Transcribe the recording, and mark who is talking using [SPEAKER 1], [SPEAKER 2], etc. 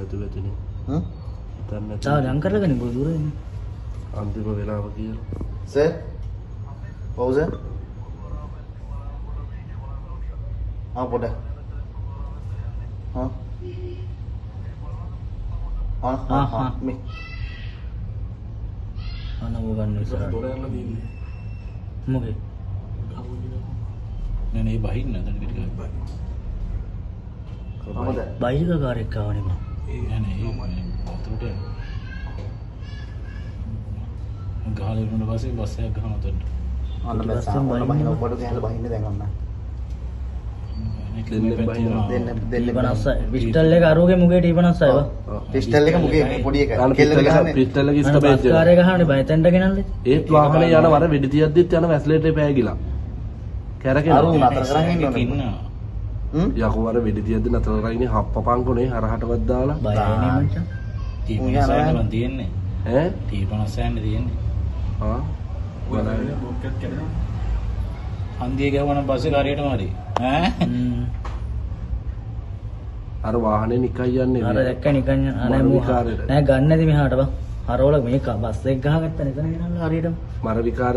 [SPEAKER 1] නැතුව ඇතිනේ.
[SPEAKER 2] හ්ම්?
[SPEAKER 1] හිතන්නේ නැතුව.
[SPEAKER 3] තව ලං කරලා ගන්න බොරු දුර ඉන්නේ.
[SPEAKER 1] අන්තිම වෙලාව කියලා.
[SPEAKER 2] සර්? ඔව් සර්. ආ පොඩ. හා? ආ ආ ආ මේ.
[SPEAKER 3] අනව ගන්න ඉස්සරහට.
[SPEAKER 4] දොර ඇරලා තියෙන්නේ.
[SPEAKER 3] මොකේ?
[SPEAKER 5] නෑ නෑ බහින්න දැන් ටික බයි.
[SPEAKER 2] කොහමද?
[SPEAKER 3] බයිසිකල් කාර් එකක් ආවනේ මං.
[SPEAKER 5] නෑ නෑ ඒ වතුරට යනවා. ගහලා ඉවරන පස්සේ බස් එකක් ගහනවා උතනට.
[SPEAKER 2] ඔන්න බස් ඔන්න බහින්න බඩු ගහලා බහින්න දැන් ඔන්න. දෙන්න දෙන්න
[SPEAKER 3] T56 pistol එක අරුගේ මුගේ T56 බා.
[SPEAKER 2] පිස්ටල් එක මුගේ මේ පොඩි එක. කෙල්ලද ගහන්නේ.
[SPEAKER 1] පිස්ටල් එක ඉස්ත
[SPEAKER 3] බස්
[SPEAKER 1] බෙජ්.
[SPEAKER 3] කාර් එක ගහන්නේ බය එතනට ගෙනල්ලා.
[SPEAKER 1] ඒත් වාහනේ යන වර වෙඩි තියද්දිත් යන වැස්ලේට් එක පෑගිලා. කැරකෙනවා.
[SPEAKER 2] අරු නතර කරන් ඉන්න ඕනේ. හ්ම්?
[SPEAKER 1] යකෝ අර වෙඩි තියද්දි නතර කරන් ඉන්නේ හප්පපංකොනේ හරහටවත් දාලා.
[SPEAKER 3] බයයි නේ මචං.
[SPEAKER 5] T56 මං තියෙන්නේ.
[SPEAKER 1] ඈ?
[SPEAKER 5] T56 තියෙන්නේ.
[SPEAKER 1] ආ.
[SPEAKER 4] බලන්න බොක්කක් කැඩෙනවා.
[SPEAKER 5] හන්දිය ගැහුවා නම් බස් එක හරියටම හරි. ඈ?
[SPEAKER 1] අර වාහනේ නිකන් යන්නේ.
[SPEAKER 3] අර දැක්ක නිකන් අනේ මූ නෑ ගන්න නැති මෙහාට බං. හරවල මේක බස් එක ගහගත්තා නේද ගෙනල්ලා හරියටම.
[SPEAKER 1] මර විකාර